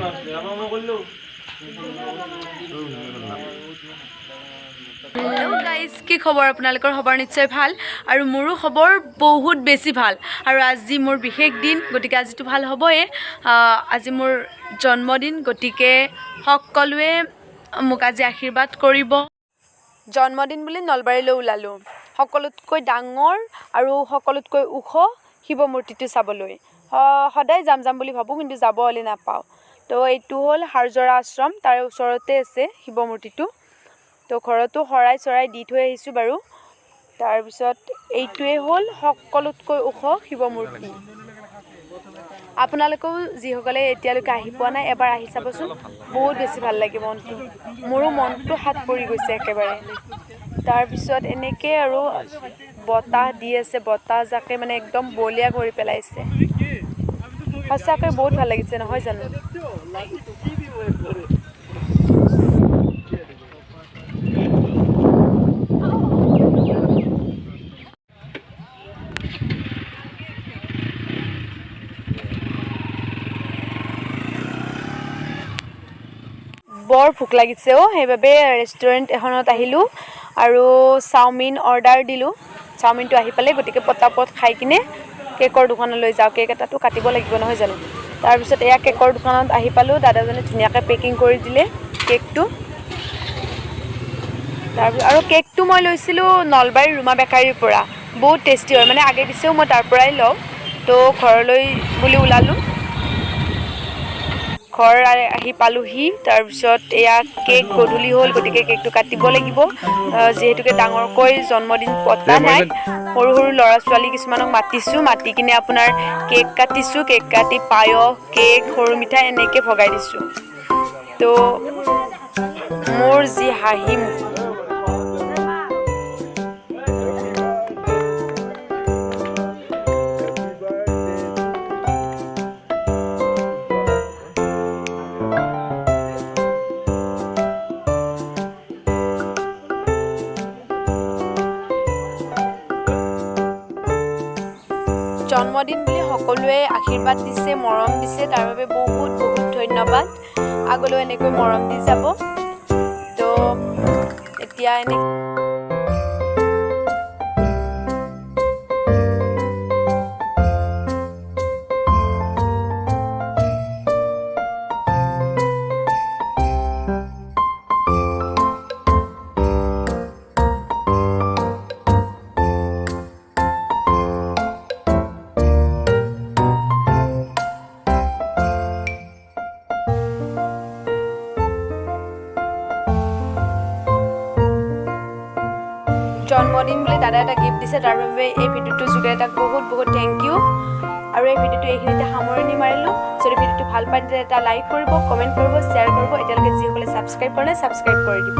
Hello' guys, কি খবৰ আপোনালোকৰ? খবৰ নিশ্চয় ভাল আৰু মোৰো খবৰ বহুত বেছি ভাল। আৰু আজি মোৰ বিশেষ দিন, গতিকে আজিতো ভাল হ'বই। আজি মোৰ জন্মদিন, গতিকে সকলোৱে মোক আজি আশীৰ্বাদ কৰিব। জন্মদিন বুলি নলবাৰীলৈ ওলালোঁ, সকলোতকৈ ডাঙৰ আৰু সকলোতকৈ ওখ শিৱ মূৰ্তিটো চাবলৈ। সদায় যাম যাম বুলি ভাবোঁ, কিন্তু যাব হ'লে নাপাওঁ। তো এইটো হ'ল হাৰজৰা আশ্ৰম, তাৰে ওচৰতে আছে শিৱ মূৰ্তিটো। তো ঘৰতো শৰাই চৰাই দি থৈ আহিছোঁ বাৰু। তাৰপিছত এইটোৱে হ'ল সকলোতকৈ ওখ শিৱ মূৰ্তি। আপোনালোকেও যিসকলে এতিয়ালৈকে আহি পোৱা নাই, এবাৰ আহি চাবচোন, বহুত বেছি ভাল লাগে মনটো। মোৰো মনটো হাত পৰি গৈছে একেবাৰে। তাৰপিছত এনেকৈ আৰু বতাহ দি আছে, বতাহ জাকে মানে একদম বলীয়া কৰি পেলাইছে। সঁচাকৈ বহুত ভাল লাগিছে নহয় জানো? বৰ ভোক লাগিছে অ', সেইবাবে ৰেষ্টুৰেণ্ট এখনত আহিলোঁ আৰু চাওমিন অৰ্ডাৰ দিলোঁ। চাওমিনটো আহি পালে, গতিকে পটাপট খাই কিনে কেকৰ দোকানলৈ যাওঁ। কেক এটাতো কাটিব লাগিব নহয় জানো? তাৰপিছত এয়া কেকৰ দোকানত আহি পালোঁ। দাদাজনে ধুনীয়াকৈ পেকিং কৰি দিলে কেকটো। তাৰপিছত আৰু কেকটো মই লৈছিলোঁ নলবাৰীৰ ৰুমা বেকাৰীৰ পৰা, বহুত টেষ্টি হয়। মানে আগে পিছেও মই তাৰ পৰাই লওঁ। তো ঘৰলৈ বুলি ওলালোঁ, ঘৰ আহি পালোহি। তাৰপিছত এয়া কেক গধূলি হ'ল, গতিকে কেকটো কাটিব লাগিব। যিহেতুকে ডাঙৰকৈ জন্মদিন পতা নাই, সৰু সৰু ল'ৰা ছোৱালী কিছুমানক মাতিছোঁ, মাতি কিনে আপোনাৰ কেক কাটিছোঁ। কেক কাটি পায়স, কেক, সৰু মিঠাই এনেকৈ ভগাই দিছোঁ। তো মোৰ যি হাঁহি জন্মদিন বুলি সকলোৱে আশীৰ্বাদ দিছে, মৰম দিছে, তাৰ বাবে বহুত বহুত ধন্যবাদ। আগলৈও এনেকৈ মৰম দি যাব। তো এতিয়া এনে জন্মদিন বুলি দাদা এটা গিফ্ট দিছে, তাৰ বাবে এই ভিডিঅ'টোৰ যোগেৰে তাক বহুত বহুত thank U. আৰু এই ভিডিঅ'টো এইখিনিতে সামৰণি মাৰিলোঁ। যদি ভিডিঅ'টো ভাল পায় তেতিয়া এটা লাইক কৰিব, কমেণ্ট কৰিব, শ্বেয়াৰ কৰিব। এতিয়ালৈকে যিসকলে ছাবস্ক্ৰাইব কৰা নাই, ছাবস্ক্ৰাইব কৰি দিব।